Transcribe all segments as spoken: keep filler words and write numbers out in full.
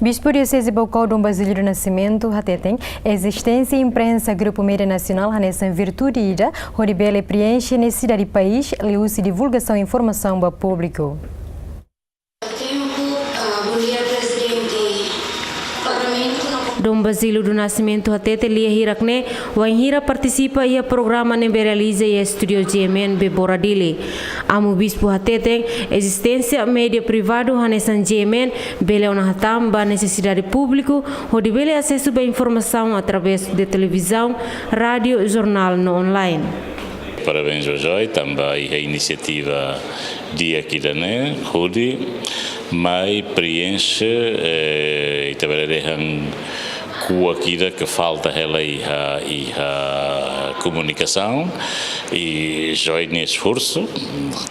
Bispu Dioseze Baucau Dom Basílio do Nascimento hateten, ezisténsia imprensa Grupu Média Nasionál hanesan virtude ida hodi bele preenxe nesesidade país liuhusi divulgasaun informasaun ba públiku. Tempu, ah, bom dia, Prezidente Parlamentu. Dom Basílio do Nascimento hatete lia hirak ne'e wainhira partisipa iha programa ne'ebé realiza iha estúdiu G M N Bebora Dili. Amu Bispu hateten, ezisténsia média privadu hanesan G M N bele ona hatán ba nesesidade públiku hodi bele asesu ba informasaun através de televizaun, rádiu, jornál no online. Parabéns ba Joy, tanba iha inisiativa di'ak ida-ne'e, hodi mai preenxe, eh, ita bele dehan kuak ida ke falta hela iha, iha komunikasaun, i Joy nia esforsu,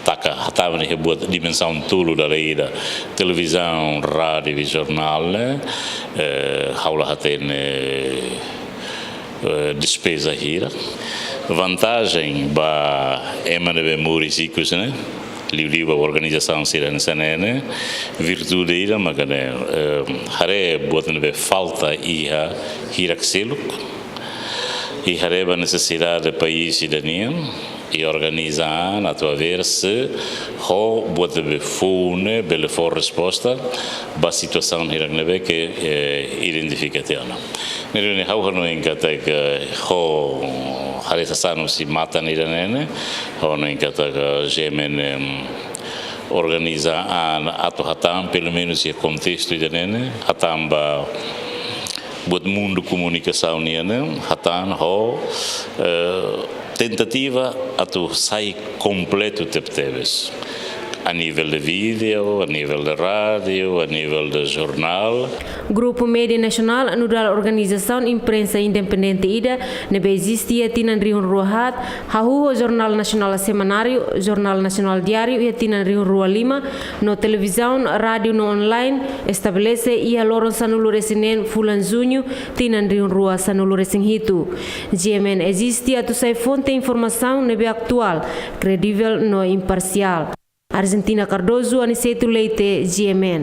taka hatama nia buat dimensaun tolu dala ida, televizaun, rádiu i jornál, eh, ha'u la hatene, eh, despeza hira. Vantajen ba ema ne'ebé moris ikus ne'e, liuliu ba organizasaun sira hanesan ne'e, virtude ida maka ne'e, eh, haree buat ne'ebé falta iha hirak seluk, i haree ba nesesidade país ida-nian, i organiza an atu haver se ho buat ne'ebé fó ne'e bele fó resposta ba situasaun hirak ne'ebé ke, eh, identifika tiha ona. Ne'e duni ha'u hanoin katak ho haree sasán husi matan ida-ne'e, ha'u hanoin katak G M N, em, organiza an atu hatán, pelumenus iha kontestu ida-ne'e, hatán ba buat mundu komunikasaun nian, hatán ho, eh, tentativa atu sai kompletu tebetebes. A nivel de vídeo, a nivel de rádiu, a nivel de jornál. Grupu Média Nasionál nu'udar organizasaun imprensa independente ida ne'ebé eziste iha tinan rihun rua haat, hahú ho Jornál Nasionál Semanáriu, Jornál Nasionál Diáriu iha tinan rihun rua lima, no televizaun, rádiu no online estabelese iha loron sanulu-resin-neen fulan Juñu tinan rihun rua sanulu-resin-hitu. G M N eziste atu sai fonte informasaun ne'ebé atuál, kredivel no imparsiál. Argentina Cardoso, Aniceto Leite, G M N.